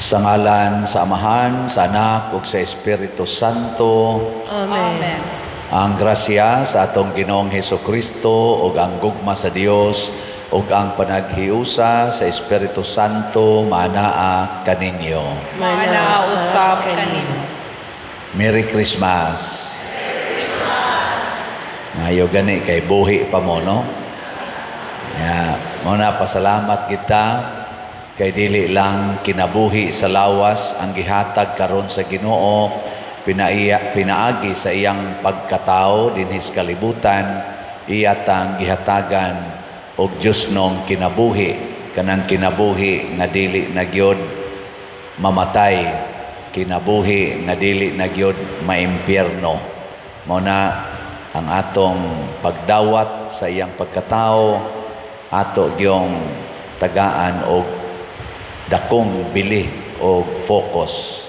Sa ngalan sa Amahan, sa Anak ug sa Espiritu Santo. Amen. Ang grasya sa atong Ginoong Heso Kristo ug ang gugma sa Dios ug ang panaghiusa sa Espiritu Santo maanaa kaninyo. Maanaa usab kanimo. Merry Christmas. Maayo gani kay buhi pa mo, no? Ya, mao na, pasalamat kita kay dili lang kinabuhi sa lawas ang gihatag karon sa Ginoo pinaiya, pinaagi sa iyang pagkatao dinhi sa kalibutan. Iya tang gihatagan og Diosnong kinabuhi, kanang kinabuhi nga dili na gyud mamatay, kinabuhi nga dili na gyud maimpyerno. Mao na ang atong pagdawat sa iyang pagkatao, ato gyung tagaan og dakong bili o focus.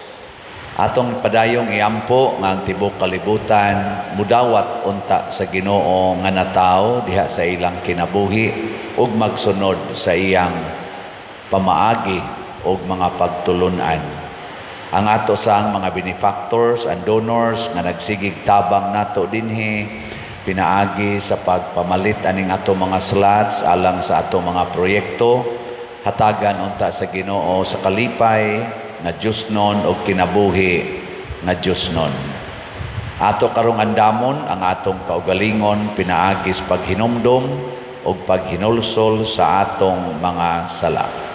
Atong padayong iampo nga ang tibok kalibutan mudawat unta sa Ginoo nga natawo diha sa ilang kinabuhi ug magsunod sa iyang pamaagi og mga pagtulunan. Ang ato sang mga benefactors and donors nga nagsigig tabang nato dinhi pinaagi sa pagpamalit aning ato mga slots alang sa ato mga proyekto, hatagan unta sa Ginoo sa kalipay nga Diosnon og kinabuhi nga Diosnon. Ato karong andamon ang atong kaugalingon pinaagi sa paghinumdom ug paghinulsol sa atong mga sala.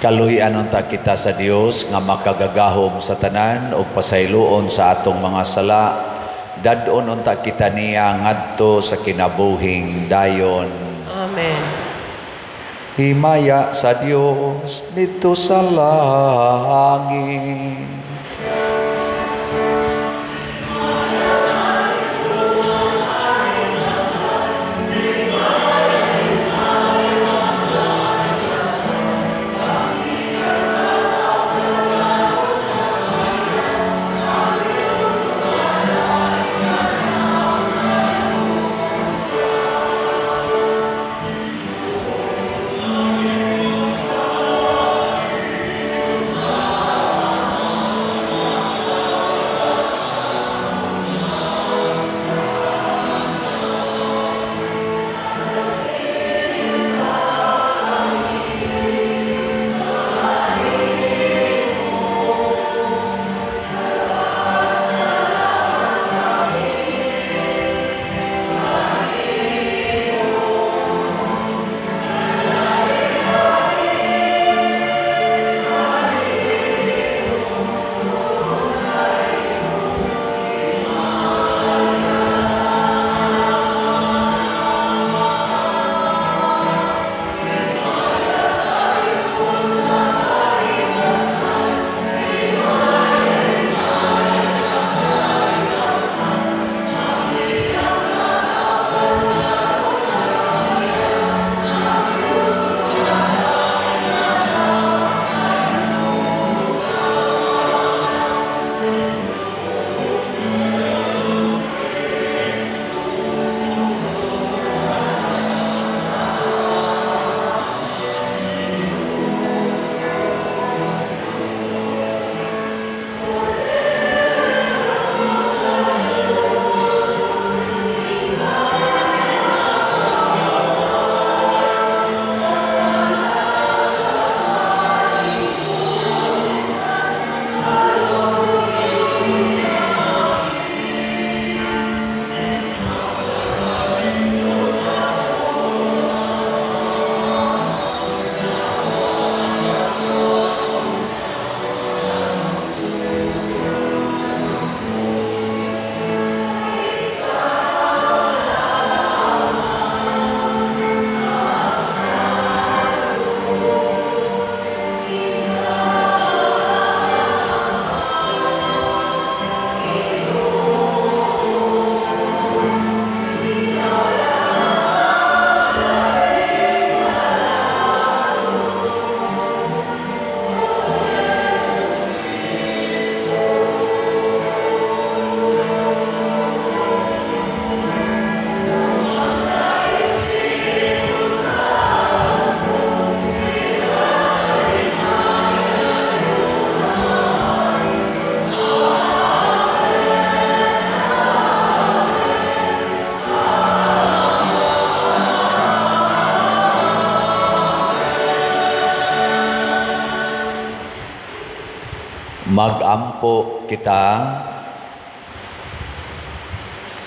Kaluy-an unta kita sa Dios nga makagagahom sa tanan ug pasayloon sa atong mga sala. Dad-on unta kita niya ngadto sa kinabuhing dayon. Amen. Himaya sa Dios didto sa langit. Magampo kita.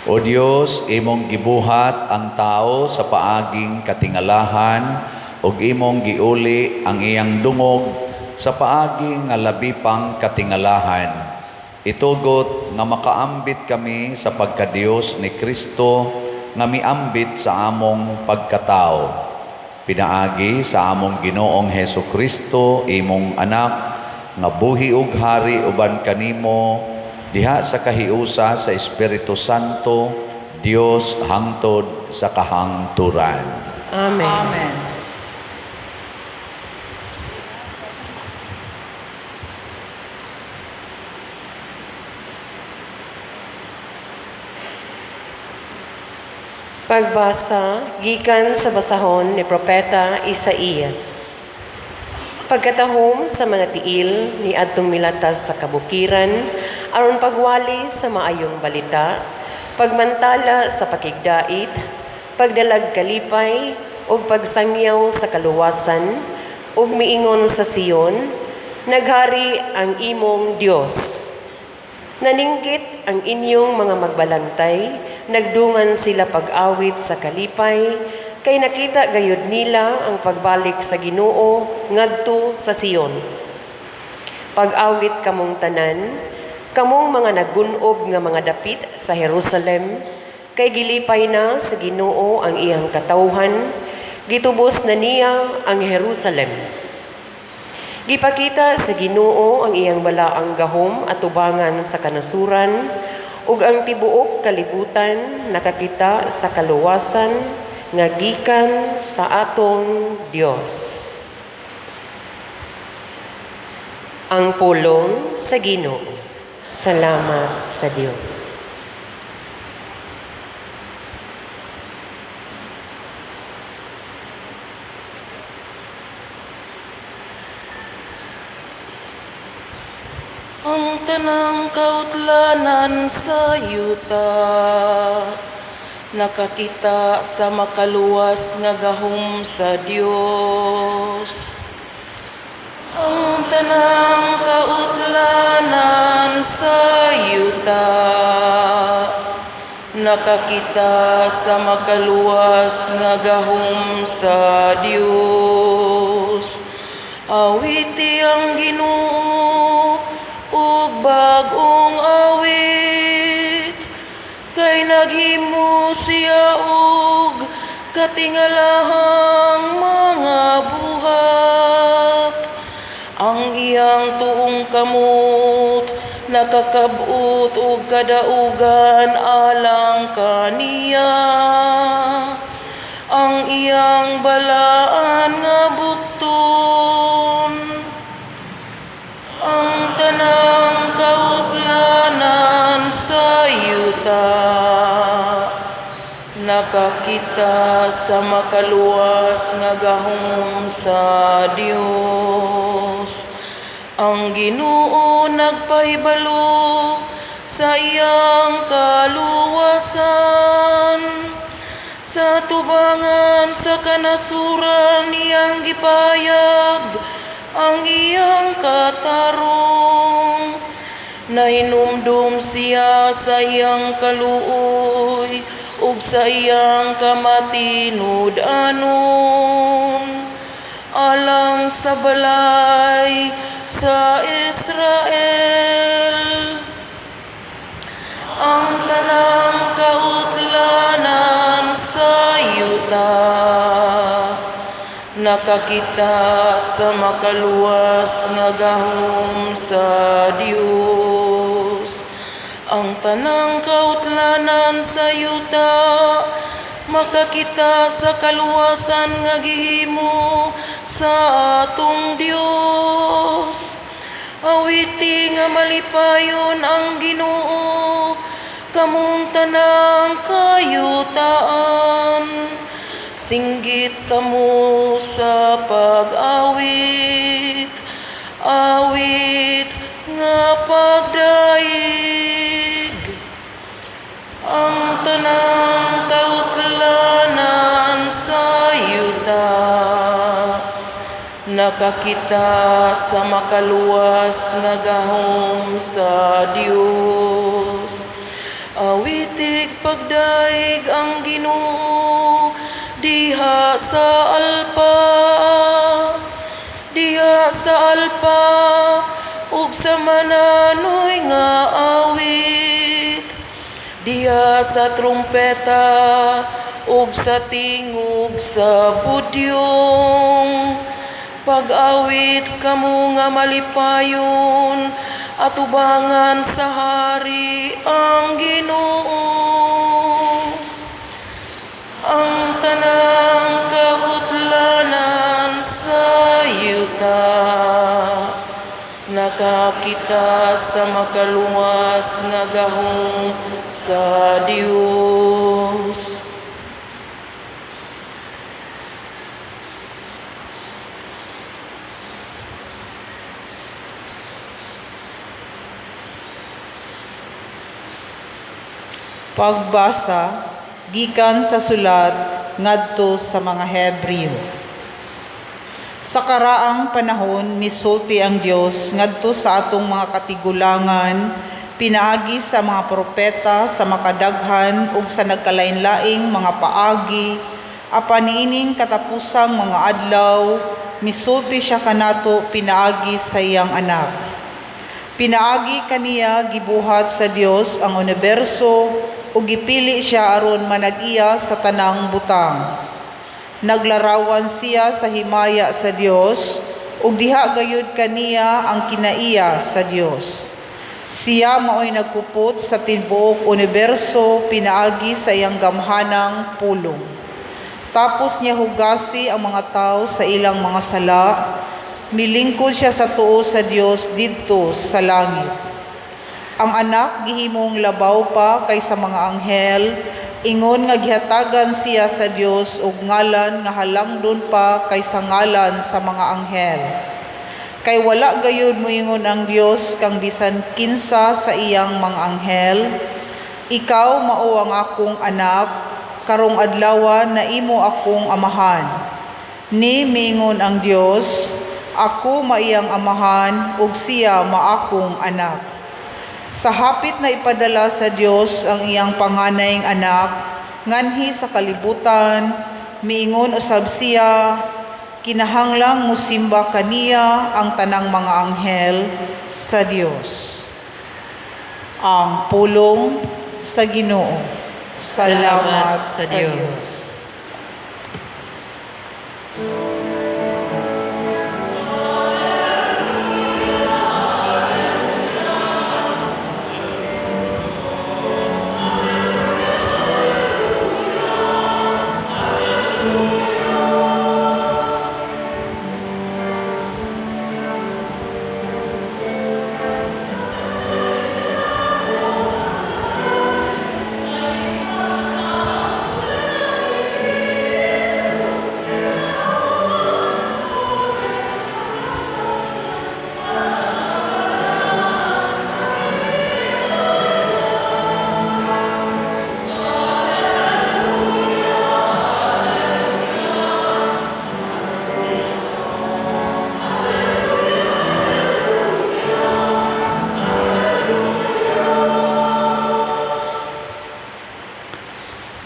O Dios, imong gibuhat ang tao sa paaging katingalahan ug imong giuli ang iyang dungog sa paagi nga labi pang katingalahan. Itugot nga makaambit kami sa pagkadiyos ni Kristo nga miambit sa among pagkatao. Pinaagi sa among Ginoong Heso Kristo, imong anak, nga buhi ug hari uban kanimo diha sa kahiusa sa Espiritu Santo, Dios hangtod sa kahangturan. Amen. Amen. Pagbasa gikan sa basahon ni Propeta Isaías. Pagkatahom sa mga tiil ni adtong milatas sa kabukiran aron pagwali sa maayong balita, pagmantala sa pakigdait, pagdalag kalipay ug pagsangyaw sa kaluwasan, ug miingon sa Sion, naghari ang imong Dios. Naninggit ang inyong mga magbalantay, nagdungan sila pag-awit sa kalipay, kay nakita gayud nila ang pagbalik sa Ginoo ngadto sa Sion. Pag-awit kamong tanan, kamong mga nagunob nga mga dapit sa Jerusalem, kay gilipay na sa Ginoo ang iyang katawhan, gitubos na niya ang Jerusalem. Gipakita sa Ginoo ang iyang balaang gahom atubangan sa kanasuran, ug ang tibuok kalibutan nakakita sa kaluwasan nga gikan sa atong Dios. Ang pulong sa Ginoo. Salamat sa Dios. Ang tanang kautlanan sa yuta nakakita sa makaluwas nga gahom sa Dios. Ang tanang kautlanan sa yuta nakakita sa makaluwas nga gahom sa Dios. Awiti ang Ginoo ug bag-ong awit, kay naghimo siya og katingalahang mga buhat. Ang iyang tuong kamot nakakab-ot og kadaugan alang kaniya. Ang iyang balaan nga bukton, ang tanang kautlanan sa yuta nakakita sa makaluwas nga gahom sa Dios. Ang Ginoo nagpahibalo sa iyang kaluwasan, sa tubangan sa kanasuran iyang gipayag ang iyang katarong. Nahinumdum siya sa iyang kaluoy ug sa iyang kamatinud-anon alang sa balay sa Israel. Ang tanang kautlanan sa yuta nakakita sa makaluwas nga gahom sa Dios. Ang tanang kautlanan sa yuta makakita sa kaluwasan nga gihimo sa atong Dios. Awiti nga malipayon ang Ginoo, kamong tanang kayutaan. Singgit kamo sa pag-awit, awit nga pagdaig. Ang tanang kautlanan sa yuta nakakita Nakakita sa makaluwas nga gahom sa Dios. Awitig pagdaig ang Ginoo diha sa alpa, diha sa alpa ug sa mananoy nga awit, diha sa trumpeta ug sa tingog sa budyong. Pag-awit kamo nga malipayon, atubangan sa hari ang Ginoo. Ang tanang kautlanan sa yuta nakakita sa makaluwas nga gahom sa Dios. Pagbasa gikan sa sulat ngadto sa mga Hebreo. Sa karaang panahon misulti ang Dios ngadto sa atong mga katigulangan pinaagi sa mga propeta sa makadaghan ug sa nagkalain-laing mga paagi, apan niining katapusang mga adlaw misulti siya kanato pinaagi sa iyang anak. Pinaagi kaniya gibuhat sa Dios ang universo ug gipili siya aron manag-iya sa tanang butang. Naglarawan siya sa himaya sa Dios ug diha gayud kaniya ang kinaiya sa Dios. Siya maoy nagkupot sa tibuok universo pinaagi sa iyang gamhanang pulong. Tapos niya hugasi ang mga tao sa ilang mga sala, milingkod siya sa tuo sa Dios didto sa langit. Ang anak gihimong labaw pa kaysa mga anghel, ingon nga gihatagan siya sa Dios og ngalan nga halangdon pa kaysa ngalan sa mga anghel. Kay wala gayud moingon ang Dios kang bisan kinsa sa iyang mga anghel, "Ikaw mao ang akong anak, karong adlawa na imo akong amahan." Ni miingon ang Dios, "Ako maiyang amahan ug siya maakong anak." Sa hapit na ipadala sa Dios ang iyang panganayng anak nganhi sa kalibutan, miingon usab siya, "Kinahanglang musimba kaniya ang tanang mga anghel sa Dios." Ang pulong sa Ginoo. Salamat sa Dios.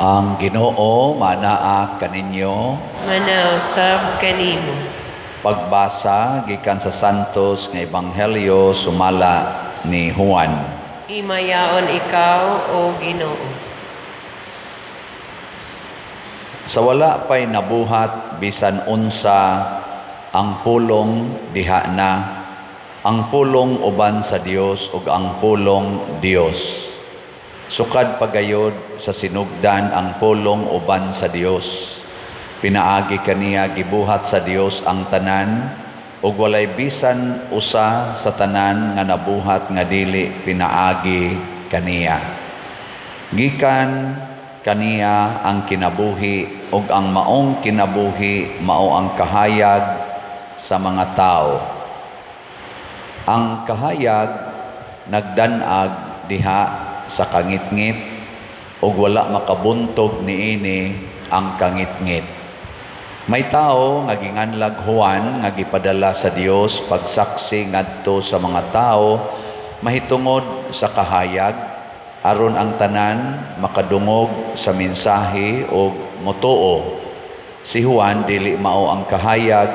Ang Ginoo manaa kaninyo. Manausab kanimo. Pagbasa gikan sa Santos nga Ebanghelyo sumala ni Juan. Imayaon ikaw, o Ginoo. Sa wala pa'y nabuhat bisan unsa, ang pulong diha na, ang pulong uban sa Dios ug ang pulong Dios. Sukad pagayod sa sinugdan ang pulong uban sa Dios. Pinaagi kaniya gibuhat sa Dios ang tanan ug walay bisan usa sa tanan nga nabuhat nga dili pinaagi kaniya. Gikan kaniya ang kinabuhi ug ang maong kinabuhi mao ang kahayag sa mga tao. Ang kahayag nagdan-ag diha sa kangitngit ug wala makabuntog niini ang kangitngit. May tao nga ginganlag Juan nga gipadala sa Dios pagsaksi ngadto sa mga tao mahitungod sa kahayag, aron ang tanan makadungog sa mensahe og motuo. Si Juan dili mao ang kahayag,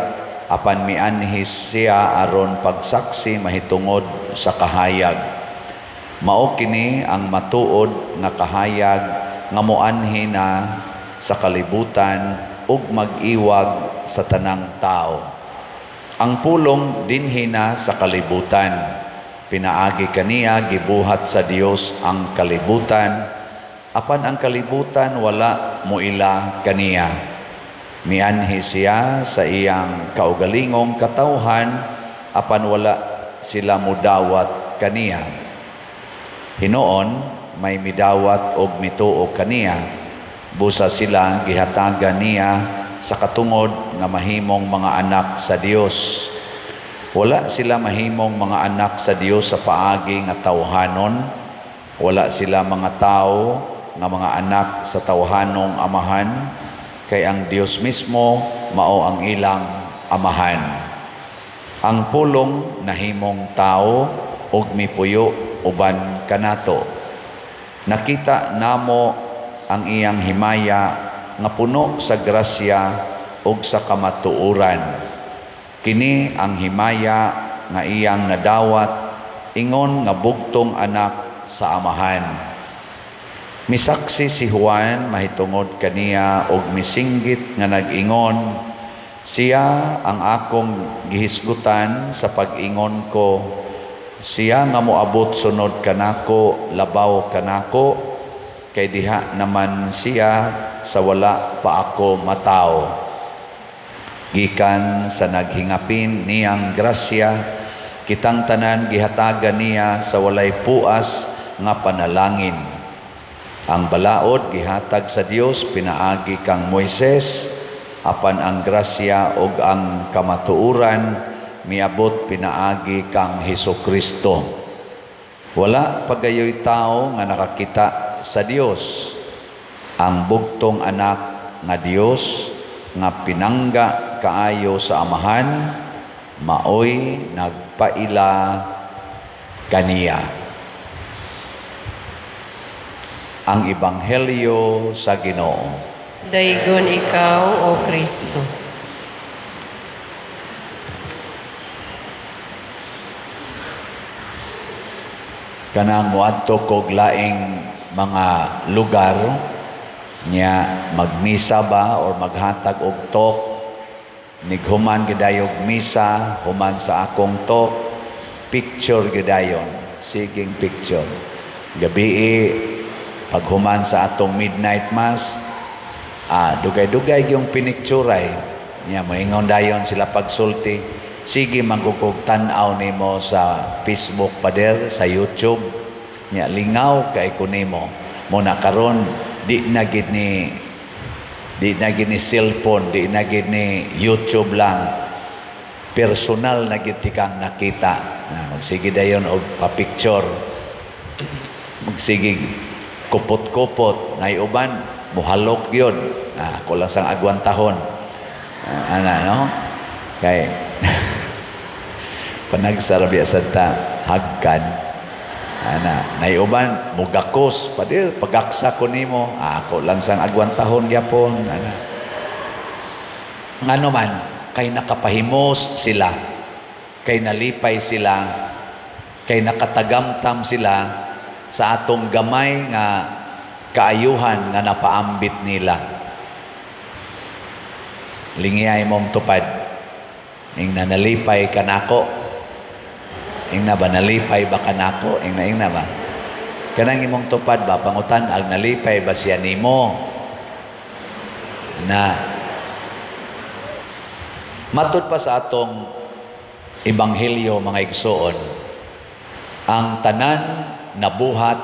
apan mianhi siya aron pagsaksi mahitungod sa kahayag. Mao kini ang matuod nga kahayag nga moanhi na sa kalibutan ug mag-iwag sa tanang tao. Ang Pulong dinhi na sa kalibutan. Pinaagi kaniya gibuhat sa Dios ang kalibutan, apan ang kalibutan wala moila kaniya. Mianhi siya sa iyang kaugalingong katawhan, apan wala sila mudawat kaniya. Hinuon may midawat og mituo kaniya, busa sila gihatagan niya sa katungod nga mahimong mga anak sa Dios. Wala sila mahimong mga anak sa Dios sa paagi nga tawhanon. Wala sila mga tao nga mga anak sa tawhanong amahan, kay ang Dios mismo mao ang ilang amahan. Ang Pulong nahimong tao ug mipuyo uban kanato. Nakita namo ang iyang himaya nga puno sa grasya ug sa kamatuoran. Kini ang himaya nga iyang nadawat ingon nga bugtong anak sa Amahan. Misaksi si Juan mahitungod kaniya og misinggit nga nag-ingon, "Siya ang akong gihisgutan sa pag-ingon ko, siya nga moabot sunod kanako labaw kanako, kay diha naman siya sa wala pa ako matawo." Gikan sa naghingapin niyang grasya, kitang tanan gihatagan niya sa walay puas nga panalangin. Ang balaod gihatag sa Dios pinaagi kang Moises, apan ang grasya ug ang kamatuoran miabot pinaagi kang Hesukristo. Wala pagayoy tao nga nakakita sa Dios. Ang bugtong anak nga Dios nga pinangga kaayo sa Amahan, maoy nagpaila kaniya. Ang Ebanghelyo sa Ginoo. Daygon ikaw, O Kristo. Kanang moadto kog laing mga lugar nya, magmisa ba or maghatag og talk, nighuman gidayog misa, human sa akong talk, picture gidayon, siging picture. Gabii, paghuman sa atong midnight mass, dugay-dugay yung pinicturay nya. Moingon dayon sila pagsulti, "Sige manggugog tan-aw nimo sa Facebook, pader, sa YouTube nya, lingaw kay ko nimo." Mo na karon di na gid ni cellphone, di na gid ni YouTube lang, personal na gid kang nakita na magsige dayon og pa-picture, magsige kupot-kupot na uban muhalok yun. Ako lang sang agwantahon. Ana no, kay panagsarabi sa ta hagkan ana, naiuban mugakos, "Pader, pagaksa ko nimo." Ako lang sang agwantahon gyapon ana. Ngano man, kay nakapahimos sila, kay nalipay sila, kay nakatagamtam sila sa atong gamay nga kaayuhan nga napaambit nila. Lingiyay mong tupad. Ingna, "Nalipay ka nako?" Ingna ba, "Nalipay ba ka nako?" Ingna, ingna ba? Kanang imong tupad ba, pangutan ag nalipay ba siya nimo? Na matud pa sa atong ebanghelyo, mga igsoon, ang tanan nabuhat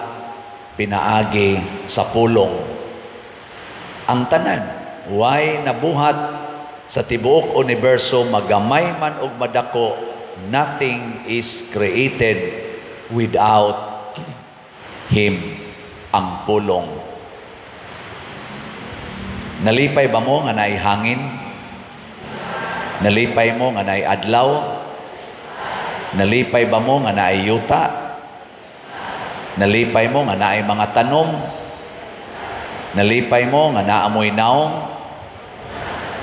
pinaagi sa Pulong. Ang tanan, way nabuhat sa tibuok universo, magamay man og madako, nothing is created without Him, ang Pulong. Nalipay ba mo nga naay hangin? Nalipay mo nga naay adlaw? Nalipay ba mo nga naay yuta? Nalipay mo nga naay mga tanom? Nalipay mo nga naamoy naong?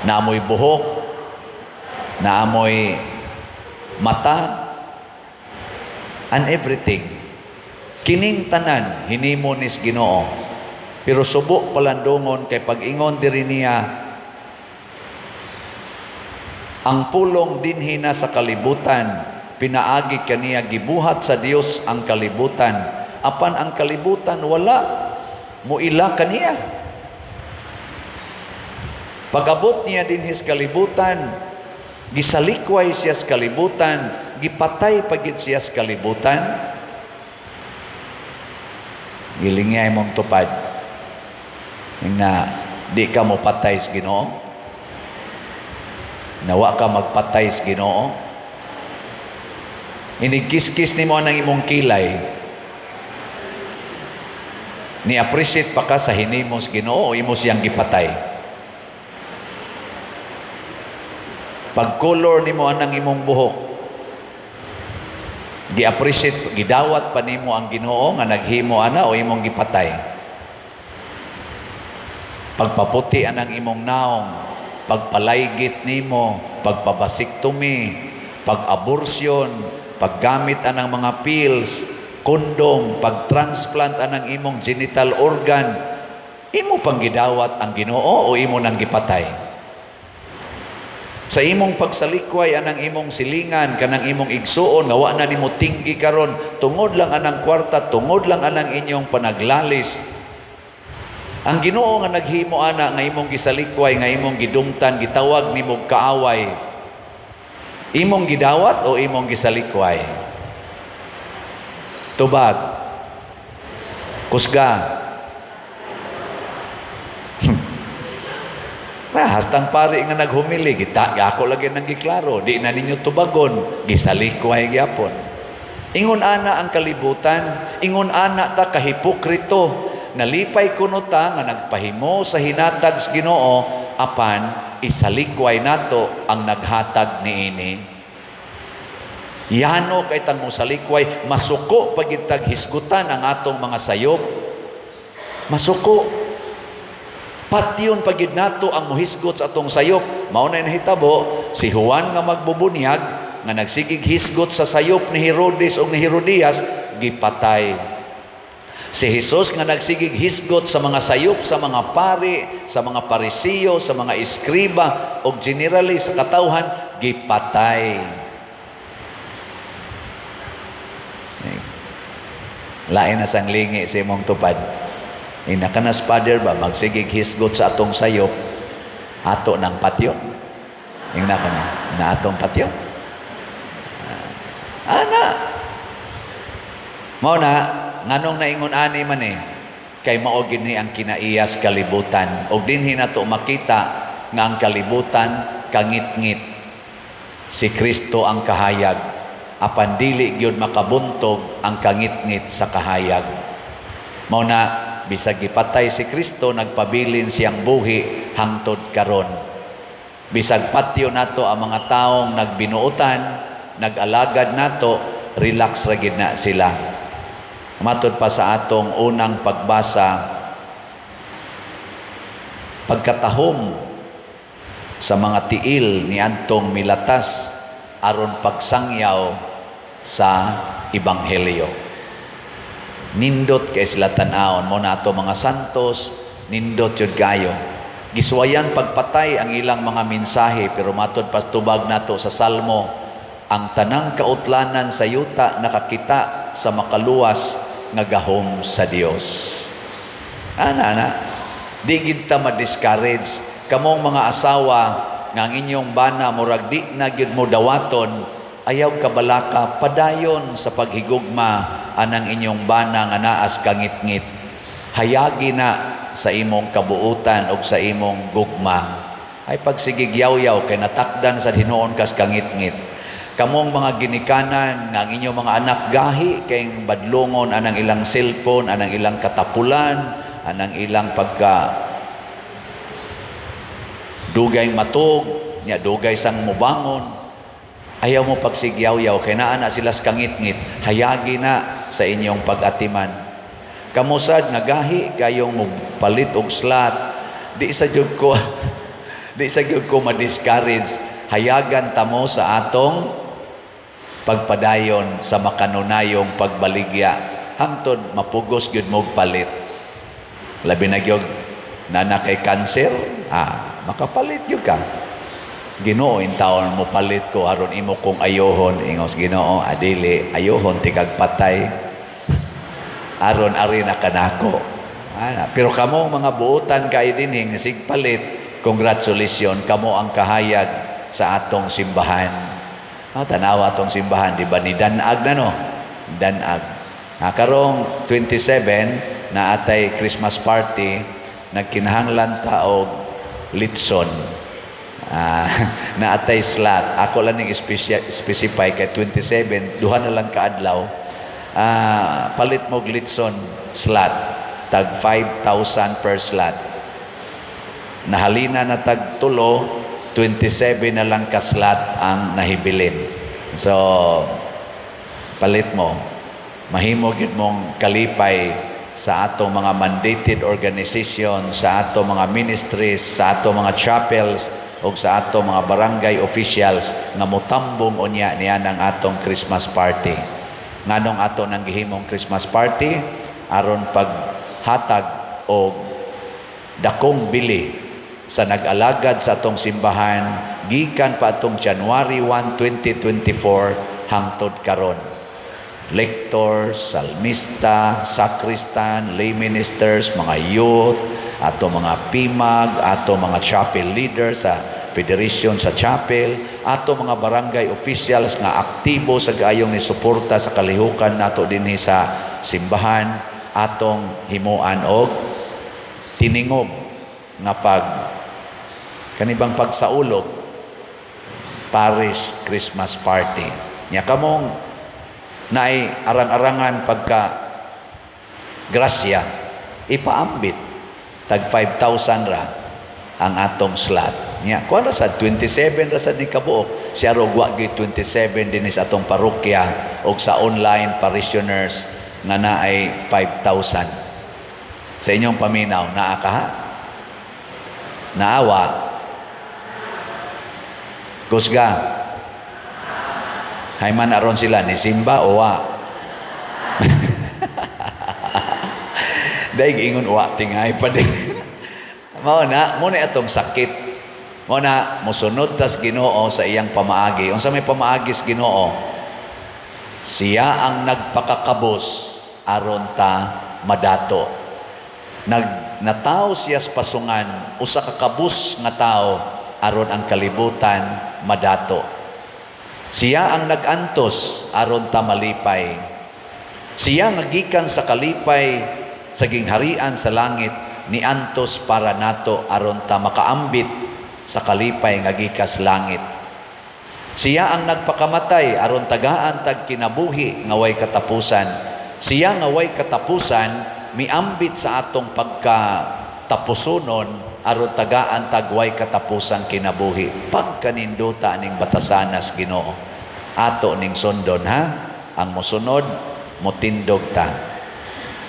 Naamoy buhok? Naamoy mata? And everything. Kining tanan hinimo nis Ginoo. Pero subo palandungon kay pag-ingon diri niya, ang pulong dinhi na sa kalibutan, pinaagi kaniya gibuhat sa Dios ang kalibutan, apan ang kalibutan wala muila kaniya. Pag-abot niya dinhi sa kalibutan, gisalikway siya sa kalibutan, gipatay pagid siya sa kalibutan. Gilingay mong tupad nga di ka mo patay sa Ginoo. Nawa ka magpatay sa Ginoo. Inigkiskis nimo ang imong kilay. Ni-appreciate pa ka sa hinimo sa Ginoo o imo siyang gipatay? Pag-color nimo anang imong buhok, gi-appreciate, gidawat pa nimo ang Ginoo nga naghimo ana o imong gipatay? Pagpaputi anang imong naong, pagpalaygit nimo, pagpabasiktomy, pag-abortion, paggamit anang mga pills, kondom, pag-transplant anang imong genital organ, imo pang gidawat ang Ginoo o imo nang gipatay? Sa imong pagsalikway anang imong silingan, kanang imong igsuon nga wa na nimo tinggi karon, tungod lang anang kwarta, tungod lang anang inyong panaglalis. Ang Ginoo nga naghimo ana nga imong gisalikway, nga imong gidumtan, gitawag nimo kaaway, imong gidawat o imong gisalikway? Tubag. Kusga. Na, hastang pari nga naghumili, gita, ako lagi nang giklaro, di na ninyo tubagon, gisalikway gyapon. Ingon ana ang kalibutan, ingon ana ta kahipokrito, nalipay kuno ta nga nagpahimo sa hinatag sa Ginoo, apan isalikway nato ang naghatag niini. Yano kay tang mosalikway, masuko pagitag hisgutan ang atong mga sayop. Masuko. Patyon pagid nato ang mohisgot sa atong sayop. Mao na nahitabo si Juan nga magbubunyag nga nagsigig hisgot sa sayop ni Herodes og ni Herodias, gipatay. Si Jesus nga nagsigig hisgot sa mga sayop sa mga pari, sa mga parisiyo, sa mga eskriba og generally sa katawhan, gipatay. Lain na sang lingi sa imong tupad. Ina ka na father ba, magsigig hisgot sa atong sayop, ato ng patyon. Ina ka na, na atong patyon. Ana. Mao na, nganong naingon ani man kay mao gid ni ang kinaiyas kalibutan. Og dinhi nato makita nga ang kalibutan kangitngit. Si Kristo ang kahayag, apan dili gyud makabuntog ang kangitngit sa kahayag. Mao na bisag gipatay si Kristo, nagpabilin siyang buhi hangtod karon. Bisag patyo nato ang mga taong nagbinuotan, nag-alagad nato, relax ra gid na sila. Matod pa sa atong unang pagbasa, pagkatahom sa mga tiil ni adtong milatas aron pagsangyaw sa ebanghelyo. Nindot kay sila tan-awon mo na ato mga santos, nindot jud kayo. Giswayan pagpatay ang ilang mga mensahe, pero matod pas tubag nato sa Salmo, ang tanang kautlanan sa yuta nakakita sa makaluwas nga gahom sa Dios. Ana na, di gid ta ma-discourage. Kamong mga asawa nga ang inyong bana murag di na gyud mo dawaton, ayaw kabalaka, padayon sa paghigugma anang inyong bana nga naas kangitngit. Hayagi na sa imong kabuutan og sa imong gugma. Ay pagsigig yaw-yaw kay natakdan sa hinuon kas kangitngit. Kamong mga ginikanan nga ang inyong mga anak gahi kay badlongon anang ilang cellphone, anang ilang katapulan, anang ilang pagka dugay matog. Nya dugay sang mubangon. Ayaw mo pagsigyaw-yaw kay naa na sila sa kangitngit. Hayagi na sa inyong pag-atiman. Kamusad nga gahi kayong mopalit og slot, di sa gyud ko ma-discourage. Hayagan ta mo sa atong pagpadayon sa makanunayong pagbaligya hangtod mapugos gyud mo palit. Labi na gyud na kay cancer, makapalit gyud ka. Ginoo, intawon mo palit ko aron imo kong ayohon. Ingos Ginoo, adili ayohon tikag patay. Aron ari na kanako. Pero kamo mga buotan kay dinhi nga sigpalit, congratulations, kamo ang kahayag sa atong simbahan. Tanawa atong simbahan, di ba ni danag na no? Danag. Karong 27 na atay Christmas party, nagkinahanglan ta og litson. Naatay slot. Ako lang ning specify kay 27, duha na lang kaadlaw. Palit mo og litson slot, tag 5,000 per slot. Nahalina na tag tulo, 27 na lang ka slot ang nahibilin. So palit mo. Mahimo gyud mong kalipay sa atong mga mandated organization, sa atong mga ministries, sa atong mga chapels, o sa atong mga barangay officials nga motambong unya niya ng atong Christmas party. Nganong ato nang gihimong Christmas party? Aron paghatag og dakong bili sa nag-alagad sa atong simbahan gikan pa atong January 1, 2024 hangtod karon. Lectors, salmista, sacristan, lay ministers, mga youth, ato mga PIMAG, ato mga chapel leaders sa federation sa chapel, ato mga barangay officials nga aktibo sa gaayong ni suporta sa kalihukan nato dinhi sa simbahan, atong himuan og tiningog nga pag kanibang pagsaulog parish Christmas party. Nya kamong naay arang-arangan pagka grasya, ipaambit tag 5,000 ra ang atong slot. Nya kuan ra sad 27 ra sad ni kabuok. Siya ro wa gyud 27 dinhi sa atong parokya og sa online parishioners nga naay 5,000. Sa inyong paminaw, naa ka ha? Naawa? Kusga? Hay man aron sila ni simba o wa? Dahil ingon wa tingay pa din. Mao na, mo na atong sakit. Mao na mosunod tas Ginoo sa iyang pamaagi. Unsa may pamaagi sa Ginoo? Siya ang nagpakakabos aron ta madato. Nagnataw siya sa pasungan usa ka kabus nga tawo aron ang kalibutan madato. Siya ang nag-antos aron ta malipay. Siya nga gikan sa kalipay sa gingharian sa langit niantos para nato aron ta makaambit sa kalipay nga gikas langit. Siya ang nagpakamatay aron tagaan tag kinabuhi nga way katapusan. Siya nga way katapusan miambit sa atong pagkatapusonon aron tagaan tag way katapusang kinabuhi. Pagkaninduta ning batasanas Ginoo, ato ning sundon ha. Ang mosunod motindog ta.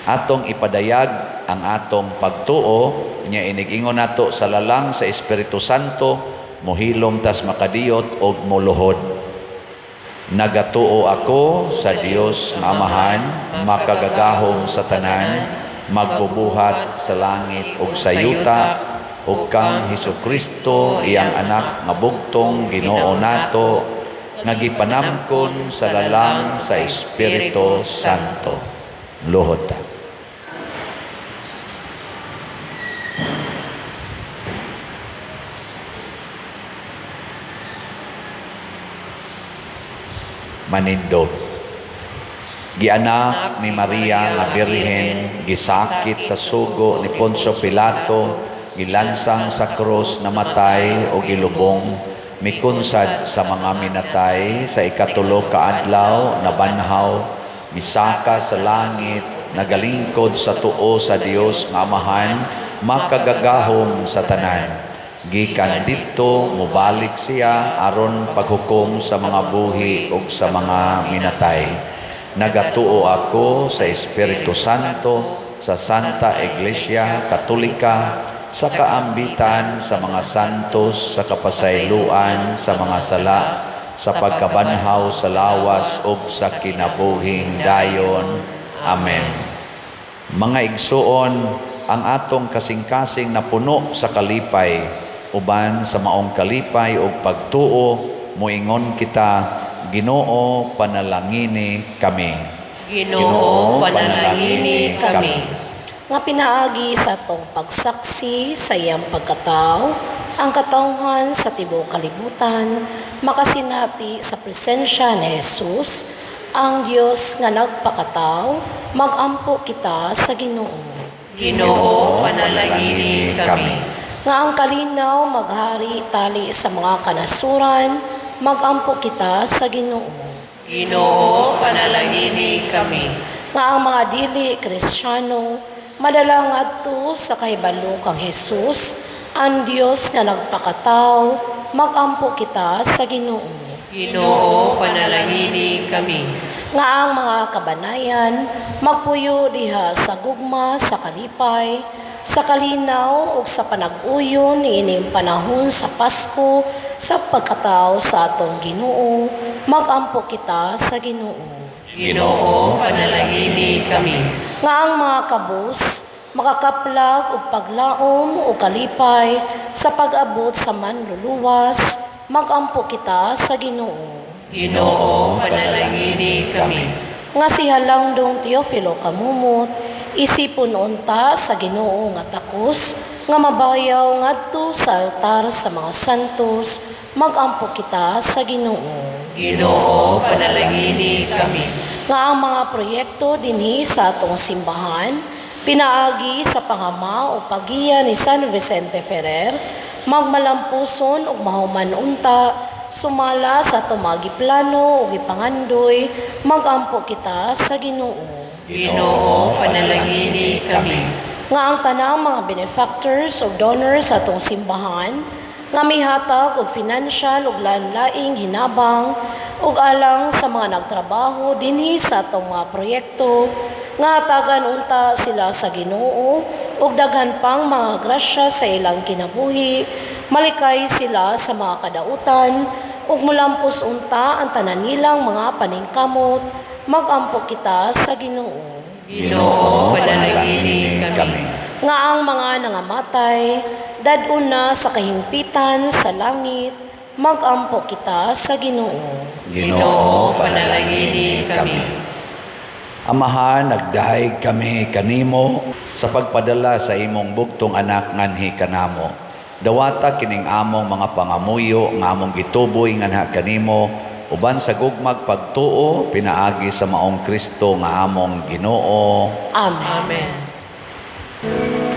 Atong ipadayag ang atong pagtuo nya inigingon nato sa lalang sa Espiritu Santo, mohilom tas makadiyot og moluhod. Nagatuo ako sa Dios nga Amahan, makagagahom sa tanan, magbubuhat sa langit ug sa yuta, ug kang Hesukristo iyang anak nga bugtong Ginoo nato, nga gipanamkon sa lalang sa Espiritu Santo. Luhod ta. Manindog. Gianak ni Maria nga Birhen, gisakit sa sugo ni Poncio Pilato, gilansang sa krus, namatay o gilubong, mikunsad sa mga minatay, sa ikatulo ka adlaw nabanhaw, misaka sa langit, nagalingkod sa tuo sa Dios nga Amahan, makagagahom sa tanan. Gikan didto mobalik siya aron paghukom sa mga buhi ug sa mga minatay. Nagatuo ako sa Espiritu Santo, sa Santa Iglesia Katolika, sa kaambitan sa mga santos, sa kapasayloan sa mga sala, sa pagkabanhaw sa lawas ug sa kinabuhing dayon. Amen. Mga igsuon, ang atong kasing-kasing napuno sa kalipay, uban sa maong kalipay ug pagtuo, moingon kita, Ginoo, panalangini kami. Ginoo, panalangini kami. Nga pinaagi sa atong pagsaksi sa iyang pagkatao, ang katawhan sa tibuok kalibutan makasinati sa presensya ni Jesus, ang Dios nga nagpakatao, magampo kita sa Ginoo. Ginoo, panalangini kami. Nga ang kalinaw maghari tali sa mga kanasuran, magampo kita sa Ginoo. Ginoo, panalangini kami. Nga ang mga dili Kristiyano madala ngadto sa kahibalo kang Jesus, ang Dios nga nagpakatao, magampo kita sa Ginoo. Ginoo, panalangini kami. Nga ang mga kabanayan magpuyo diha sa gugma, sa kalipay, sa kalinaw ug sa panag-uyon niining panahon sa Pasko sa pagkatao sa atong Ginoo, magampo kita sa Ginoo. Ginoo, panalangini kami. Nga ang mga kabus makakaplag og paglaom o kalipay sa pag-abot sa manluluwas, magampo kita sa Ginoo. Ginoo, panalangini kami. Nga si Halangdong Teofilo Kamumot, isipon unta sa Ginoo nga takos, nga mabayaw ngadto sa altar sa mga santos, magampo kita sa Ginoo. Ginoo, panalangini kami. Nga ang mga proyekto dinhi sa atong simbahan, pinaagi sa pangama o pagiya ni San Vicente Ferrer, magmalampuson ug mahuman unta, sumala sa atong mga giplano ug gipangandoy, magampo kita sa Ginoo. Ginoo, panalangini kami. Nga ang tanang mga benefactors o donors sa atong simbahan nga mihatag og financial ug lain-laing hinabang ug alang sa mga nagtrabaho dinhi sa atong mga proyekto, nga hatagan unta sila sa Ginoo ug daghan pang mga grasya sa ilang kinabuhi, malikay sila sa mga kadautan ug mulampos unta ang tanan nilang mga paningkamot, magampo kita sa Ginoo. Ginoo, panalangini kami. Nga ang mga nangamatay, dad-on na sa kahimpitan sa langit, magampo kita sa Ginoo. Ginoo, panalangini kami. Amahan, nagdahig kami kanimo sa pagpadala sa imong bugtong anak nganhi kanamo. Dawata kining among mga pangamuyo nga among gituboy nganha kanimo uban sa gugmag pagtuo pinaagi sa maong Kristo nga among Ginoo. Amen. Amen.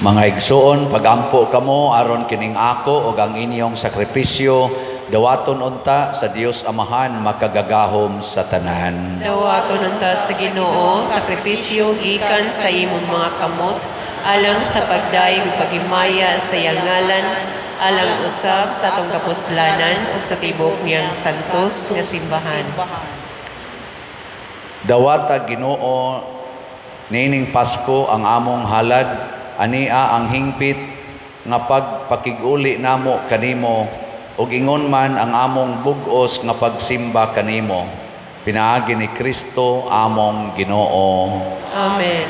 Mga igsuon, pagampo kamo aron kining ako ug ang inyong sakripisyo dawaton unta sa Dios Amahan makagagahom sa tanan. Dawaton unta sa Ginoo sakripisyo gikan sa imong mga kamot alang sa pagdayeg ug paghimaya sa iyang ngalan, alang usab sa atong kapuslanan ug sa tibuok niyang santos nga simbahan. Dawata, Ginoo, niining Pasko ang among halad, ania ang hingpit nga pagpakig-uli namo kanimo ug ingon man ang among bug-os nga pagsimba kanimo pinaagi ni Kristo among Ginoo. Amen.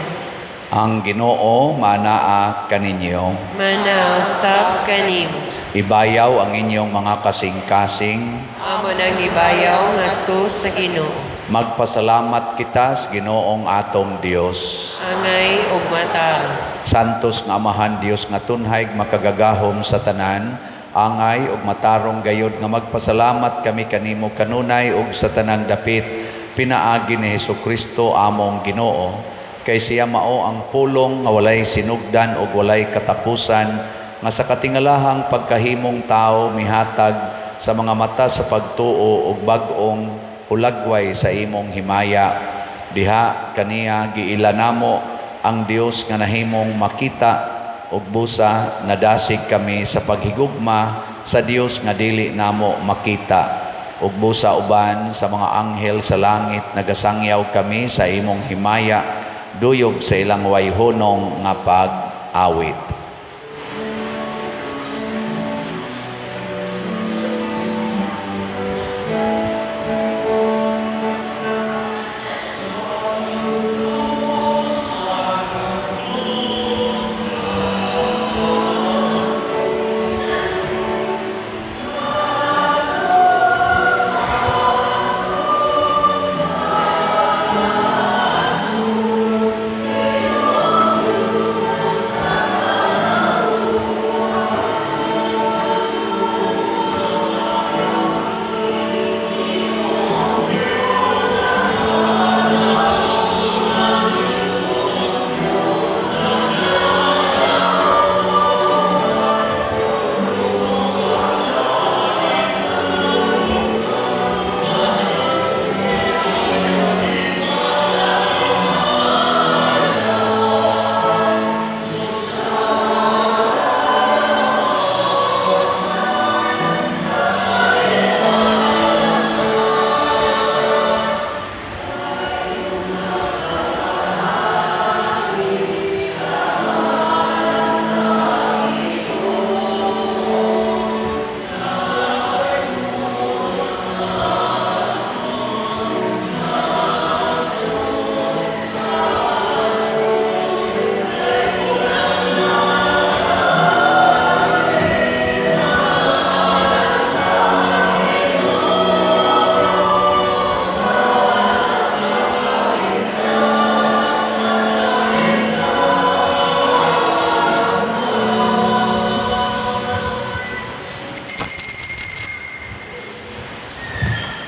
Ang Ginoo manaa kaninyo. Manausap kanimo. Ibayaw ang inyong mga kasing-kasing. Amo nang ibayaw ngadto sa Ginoo. Magpasalamat kita sa Ginoong atong Dios. Angay ug matarong. Santos nga Amahan Dios nga tunhay makagagahom sa tanan, angay ug matarong gayod nga magpasalamat kami kanimo kanunay ug sa tanang dapit pinaagi ni Hesukristo among Ginoo, kay siya mao ang pulong nga walay sinugdan ug walay katapusan, nga sa katingalahang pagkahimong tao mihatag sa mga mata sa pagtuo ug bag-ong hulagway sa imong himaya. Diha kaniya giila namo ang Dios nga nahimong makita, ug busa nadasig kami sa paghigugma sa Dios nga dili namo makita, ug busa uban sa mga anghel sa langit nagasangyaw kami sa imong himaya duyog sa ilang wayhunong nga pag-awit.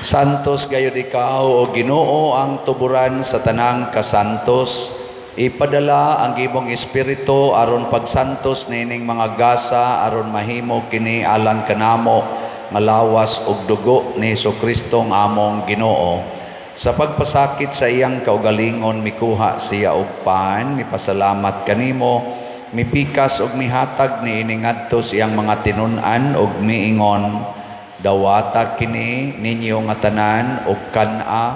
Santos gayud ikaw, o Ginoo, ang tuburan sa tanang kasantos. Ipadala ang imong espiritu aron pagsantos niining mga gasa aron mahimo kini alang kanamo nga lawas ug dugo ni Hesukristo nga among Ginoo. Sa pagpasakit sa iyang kaugalingon mikuha siya og pan, mipasalamat kanimo, mipikas ug mihatag niini ngadto sa iyang mga tinun-an ug miingon: "Dawata kini ninyo nga tanan ug kan-a,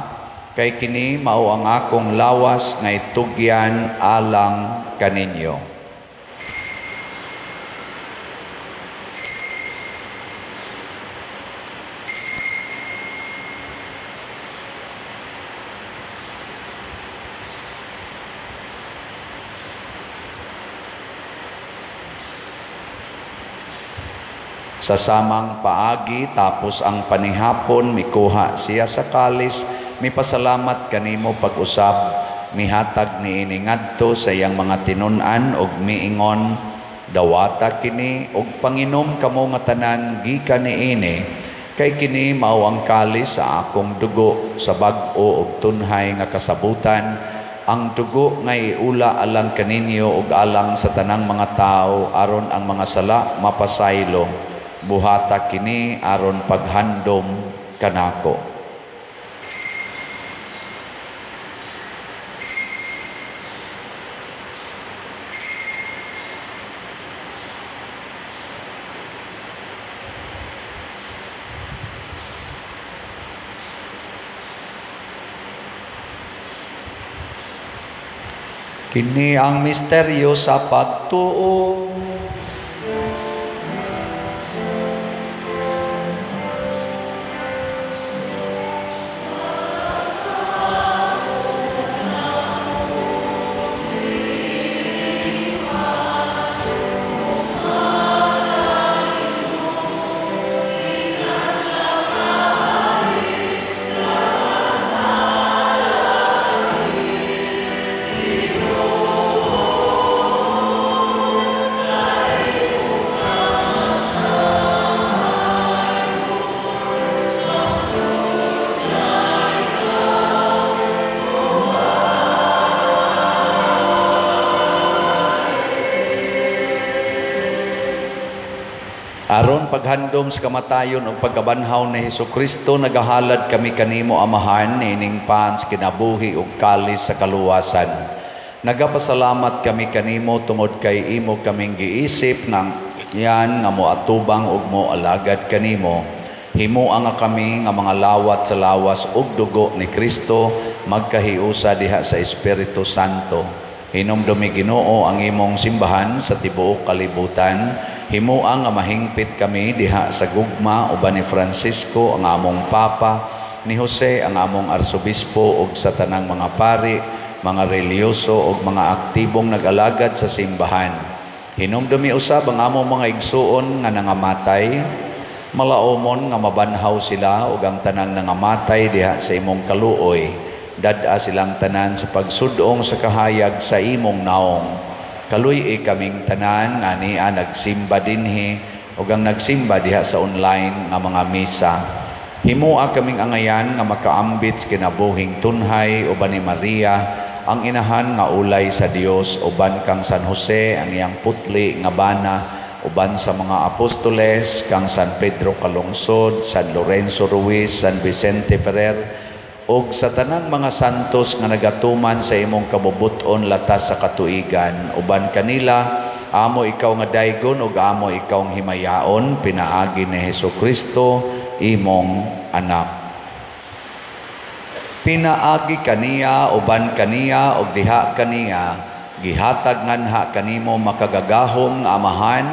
kay kini mao ang akong lawas nga itugyan alang kaninyo." Sa samang paagi, tapos ang panihapon, mikuha siya sa kalis, mipasalamat kanimo pag-usab, mihatag niini ngadto sa iyang mga tinun-an ug miingon: "Dawata kini ug panginom kamo nga tanan gikan niini, kay kini mao ang kalis sa akong dugo sa bag-o ug tunhay nga kasabutan, Ang dugo nga iula alang kaninyo ug alang sa tanang mga tawo aron ang mga sala mapasaylo. Buhata kini aron paghandom kanako. Kini ang misteryo sa pagtuo. Aron paghandom sa kamatayon ug pagkabanhaw ni Hesukristo, nagahalad kami kanimo, Amahan, ining pan sa kinabuhi ug kalis sa kaluwasan. Nagapasalamat kami kanimo tungod kay imo kaming giisip nga yan nga moatubang ug moalagad kanimo. Himoa nga kami nga mga lawat sa lawas ug dugo ni Kristo magkahiusa diha sa Espiritu Santo. Hinumdumi, Ginoo, ang imong simbahan sa tibuok kalibutan. Himoa nga mahingpit kami diha sa gugma uban ni Francisco ang among Papa, ni Jose ang among Arsobispo ug sa tanang mga pari, mga relihiyoso ug mga aktibong nag-alagad sa simbahan. Hinumdumi usab ang among mga igsuon nga nangamatay, malaomon nga mabanhaw sila ug ang tanang nangamatay diha sa imong kaluoy. Dad-a silang tanan sa pagsudong sa kahayag sa imong naong. Kaluy-i kaming tanan nga ania nagsimba dinhi ug ang nagsimba diha sa online nga mga misa. Himoa kaming angayan nga makaambit sa kinabuhing tunhay uban ni Maria ang inahan nga ulay sa Dios, uban kang San Jose ang iyang putli nga bana, uban sa mga apostoles, kang San Pedro Calungsod, San Lorenzo Ruiz, San Vicente Ferrer ug sa tanang mga santos nga nagatuman sa imong kabubut-on latas sa katuigan. Uban kanila amo ikaw nga daygon ug amo ikaw himayaon pinaagi ni Hesukristo imong anak. Pinaagi kaniya, uban kaniya ug diha kaniya, gihatag nganha kanimo makagagahom nga Amahan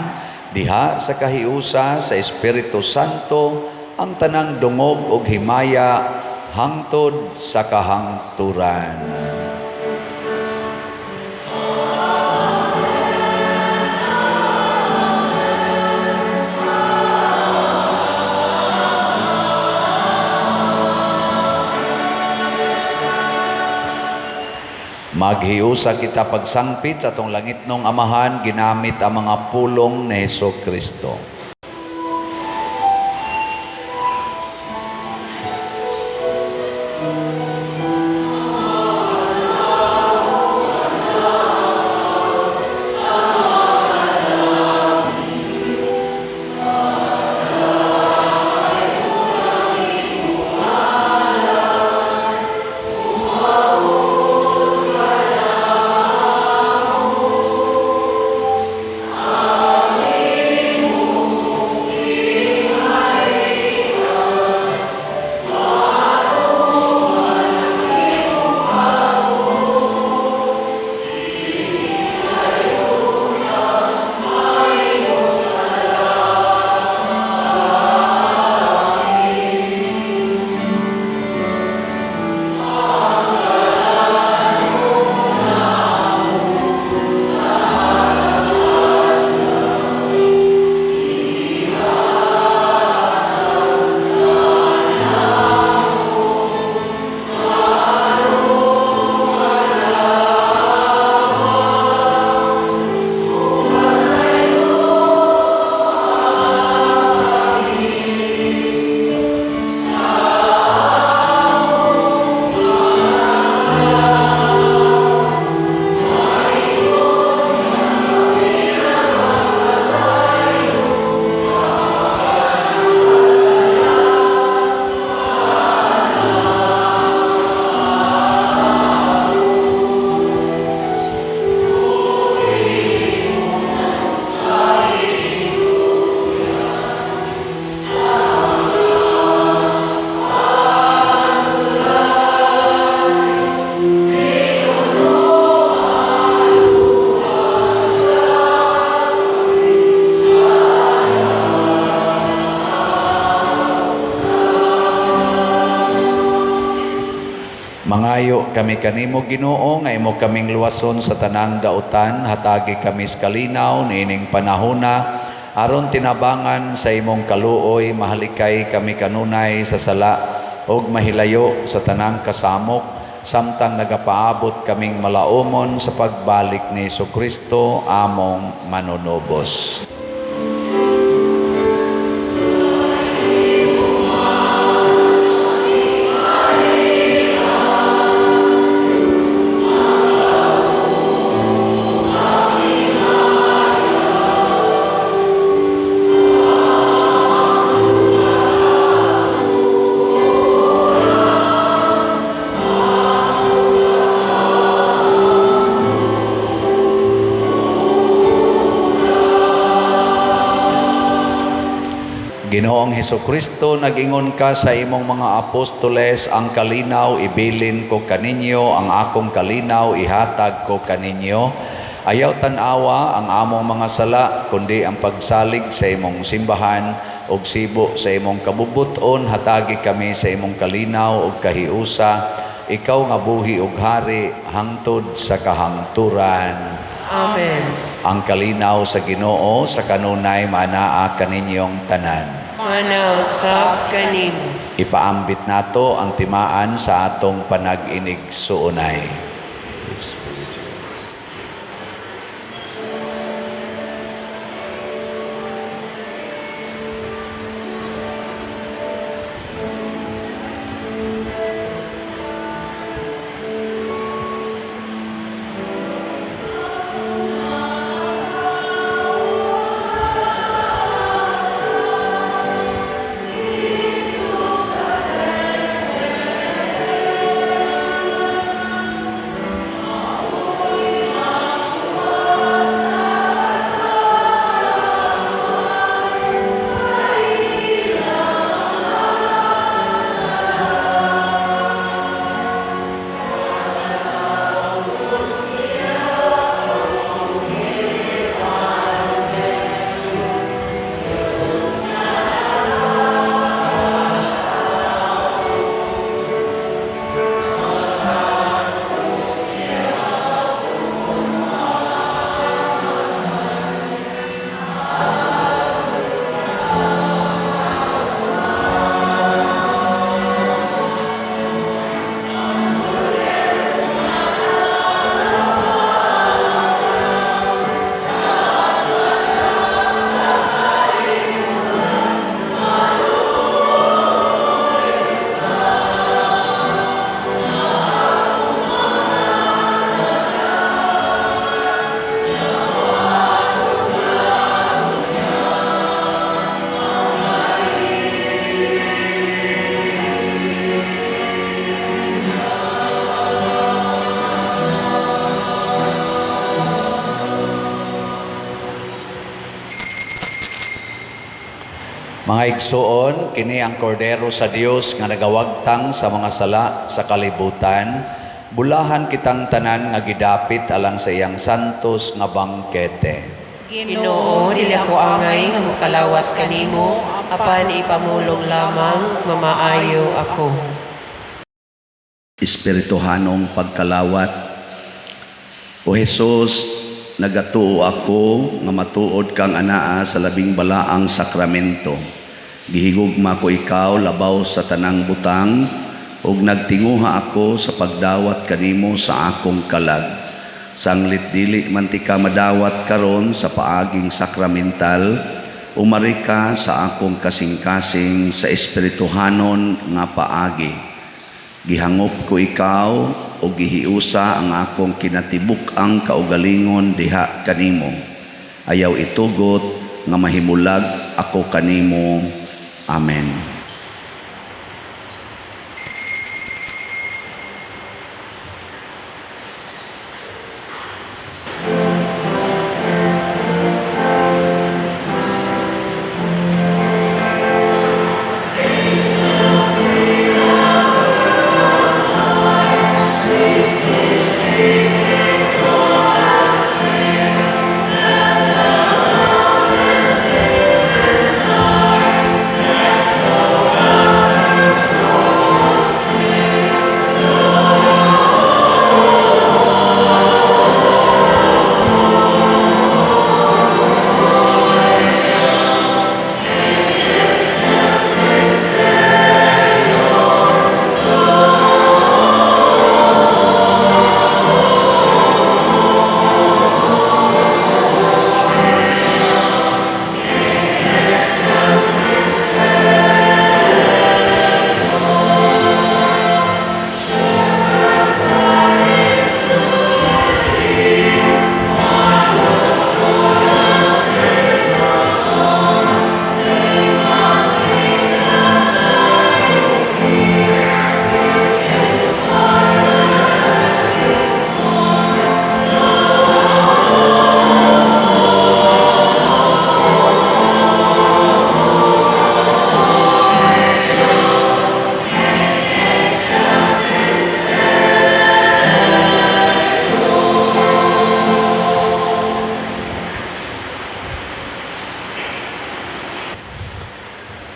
diha sa kahiusa sa Espiritu Santo ang tanang dungog ug himaya hangtod sa kahangturan. Maghiusa kita pagsangpit sa atong langitnong Amahan ginamit ang mga pulong ni Hesukristo. Nagapangayo kami kanimo, Ginoo, nga imo kaming luwason sa tanang dautan, hatagi kami sa kalinaw niining panahona aron tinabangan sa imong kaluoy mahalikay kami kanunay sa sala ug mahilayo sa tanang kasamok samtang nagapaabot kaming malaumon sa pagbalik ni Kristo among manunubos. Ginoong Hesukristo, nagingon ka sa imong mga apostoles, ang kalinaw ibilin ko kaninyo, ang akong kalinaw ihatag ko kaninyo. Ayaw tan-awa ang among mga sala, kundi ang pagsalig sa imong simbahan ug sibo sa imong kabubuton, hatagi kami sa imong kalinaw ug kahiusa. Ikaw nga buhi ug hari hangtod sa kahangturan. Amen. Ang kalinaw sa Ginoo sa kanunay maanaa kaninyong tanan. Manaw sab kanimo. Ipaambit nato ang timaan sa atong panag-inig suunay. Mga igsuon, kini ang kordero sa Dios nga nagawagtang sa mga sala sa kalibutan. Bulahan kitang tanan nga gidapit alang sa iyang santos nga bangkete. Ginoo, dili ako angay nga mokalawat kanimo, apan ipamulong lamang mamaayo ako. Espirituhanong pagkalawat. O Jesus, nagatuo ako nga matuod kang anaa sa labing balaang sakramento. Gihigugma ko ikaw labaw sa tanang butang ug nagtinguha ako sa pagdawat kanimo sa akong kalag. Sanglit dili man ti ka madawat karon sa paaging sakramental, umari ka sa akong kasing-kasing sa espirituhanon nga paagi. Gihangop ko ikaw o gihiusa ang akong kinatibuk-ang kaugalingon diha kanimo. Ayaw itugot nga mahimulag ako kanimo. Amen.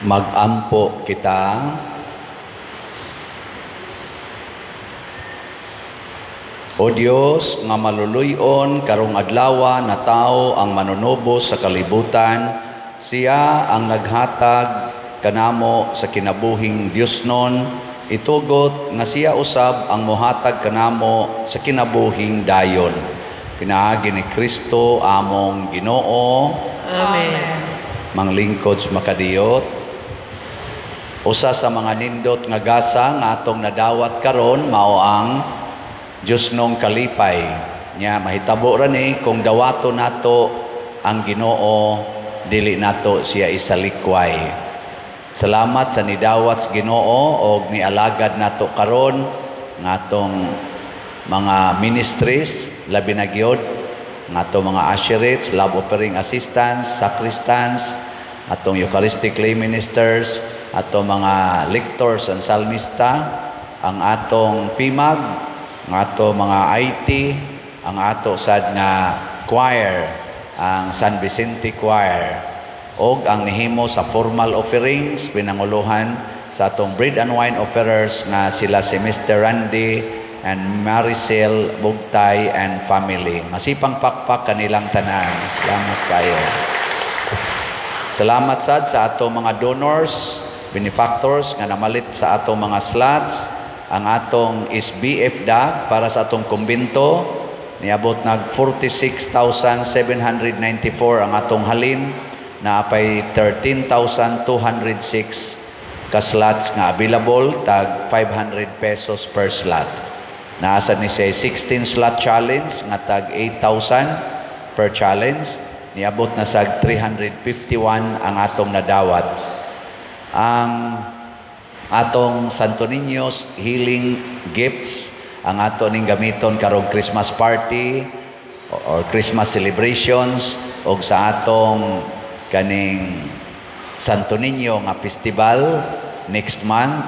Magampo kita. O Dios, nga maluluyon karong adlawa na tao ang manunubos sa kalibutan, siya ang naghatag kanamo sa kinabuhing Diosnon, itugot nga siya usab ang mohatag kanamo sa kinabuhing dayon. Pinaagi ni Kristo among Ginoo. Amen. Manglingkod sa makadiyot. Usa sa mga nindot nga gasa nga atong nadawat karon mao ang Diosnong kalipay. Nya mahitabo ra ni kung dawato nato ang Ginoo, dili nato siya isalikway. Salamat sa nidawat sa Ginoo og nialagad nato karon nga atong mga ministries, labi na gyud nga atong mga usherates, love offering assistants, sacristans, atong Eucharistic lay ministers, atong mga lectors and salmista, ang atong PIMAG, ang ato mga IT, ang ato sad nga choir, ang San Vicente Choir, og ang nihimo sa formal offerings pinanguluhan sa atong bread and wine offerers nga sila si Mr. Randy and Maricel Bugtay and family. Masipang pakpak kanilang tanan. Salamat kayo. Salamat sad sa ato mga donors, benefactors nga namalit sa ato mga slots. Ang atong SBF DAG para sa atong kumbinto niabot nag 46,794 ang atong halin, na apay 13,206 ka slots nga available, tag 500 pesos per slot. Naasa ni siya 16 slot challenge nga tag 8,000 per challenge, niabot na sa 351 ang atong nadawat. Ang atong Santo Niño's Healing Gifts ang ato ning gamiton karong Christmas party or Christmas celebrations og sa atong kaning Santo Niño nga festival next month,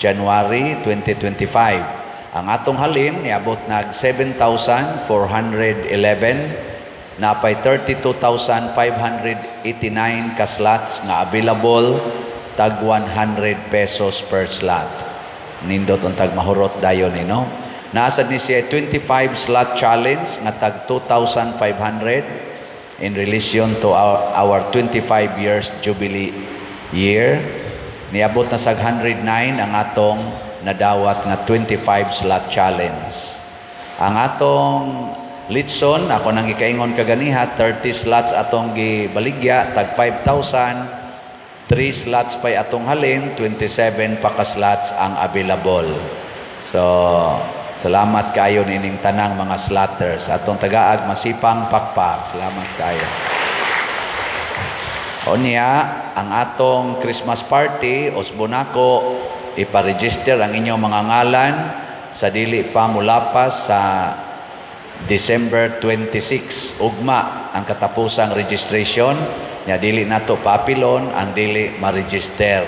January 2025. Ang atong halin niabot nag 7,411, napay 32,589 ka slots nga available, tag 100 pesos per slot. Nindot untag mahurot dayon ni, no? Nasa ni siya 25 slot challenge nga tag 2,500 in relation to our 25 years jubilee year. Niabot na sa 109 ang atong nadawat nga 25 slot challenge. Ang atong litson, ako nang gikaingon kaganiha, 30 slots atong gibaligya, tag 5,000, 3 slots pa'y atong halin, 27 pa ka slots ang available. So, salamat kayo nining tanang mga slotters. Atong tagaag masipang pakpak. Salamat kayo. Unya, ang atong Christmas party, usbon nako, ipa-register ang inyong mga ngalan sa dili pa mulapas sa December 26. Ugma ang katapusang registration. Nya dili nato paapilon ang dili ma-register.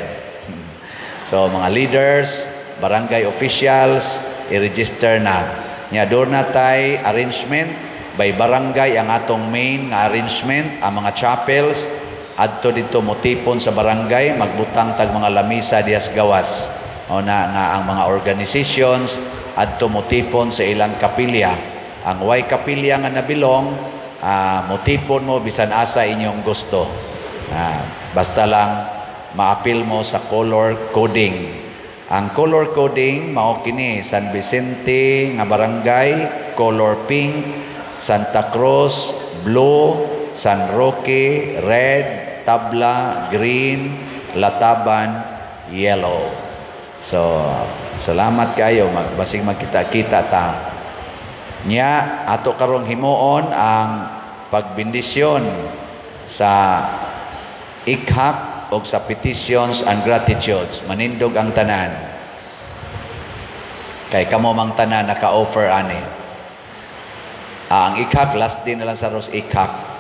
So mga leaders, barangay officials, i-register na. Nya doon na tay arrangement by barangay ang atong main nga arrangement, ang mga chapels adto dito motipon sa barangay, magbutang tag mga lamisa dihas gawas. O na nga ang mga organizations adto motipon sa ilang kapilya. Ang way kapilya nga nabilong, motipon mo bisan asa inyong gusto. Basta lang maapil mo sa color coding. Ang color coding mao kini: San Vicente nga barangay color pink, Santa Cruz blue, San Roque red, Tabla green, Lataban yellow. So salamat kayo, basig magkita-kita ta. Nya ato karong himuon ang pagbendisyon sa ikhak og sa petitions and gratitudes. Manindog ang tanan. Kay kamo mang tanan naka-offer ani. Ang ikhak last din na lang sa ros ikhak.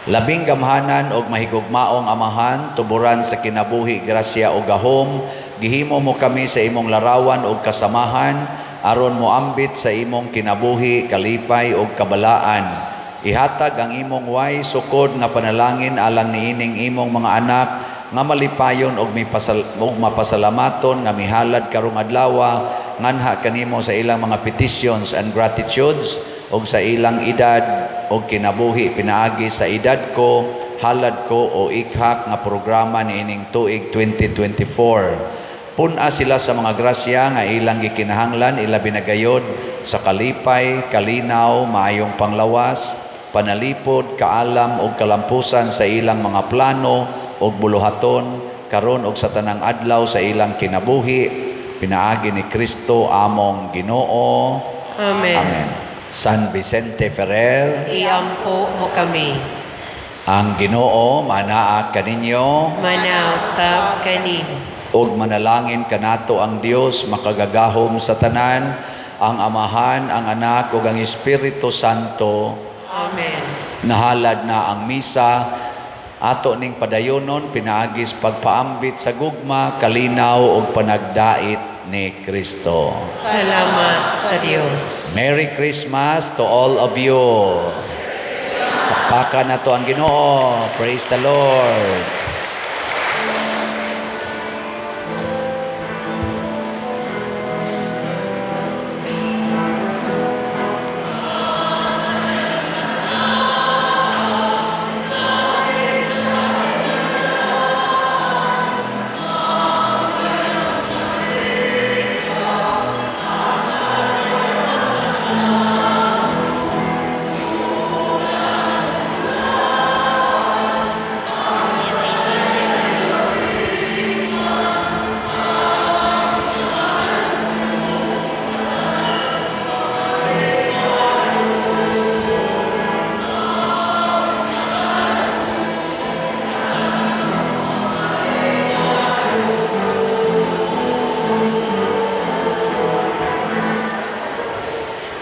Labing gamhanan og mahigugmaong Amahan, tuburan sa kinabuhi, grasya o gahom, gihimo mo kami sa imong larawan og kasamahan, aron moambit sa imong kinabuhi, kalipay og kabalaan. Ihatag ang imong way sukod nga panalangin alang niining imong mga anak. nga malipayon og og mapasalamaton nga mihalad karong adlaw nganha kanimo sa ilang mga petitions and gratitudes og sa ilang edad og kinabuhi pinaagi sa Edad Ko, Halad Ko o IKHAK nga programa niining tuig 2024. Pun-a sila sa mga grasya nga ilang gikinahanglan, ilabi na gayod sa kalipay, kalinaw, maayong panglawas, panalipod, kaalam ug kalampusan sa ilang mga plano ug buluhaton karon ug sa tanang adlaw sa ilang kinabuhi, pinaagi ni Kristo among Ginoo. Amen. Amen. San Vicente Ferrer, Iampo mo kami. Ang Ginoo manaa kaninyo. Manaw sab kanimo. Ug manalangin kanato ang Dios makagagahom sa tanan, ang Amahan, ang Anak ug ang Espiritu Santo. Amen. Nahalad na ang misa, ato ning padayonon pinaagi sa pagpaambit sa gugma, kalinaw ug panagdait ni Kristo. Salamat sa Dios. Merry Christmas to all of you. Pakpakan nato ang Ginoo. Praise the Lord.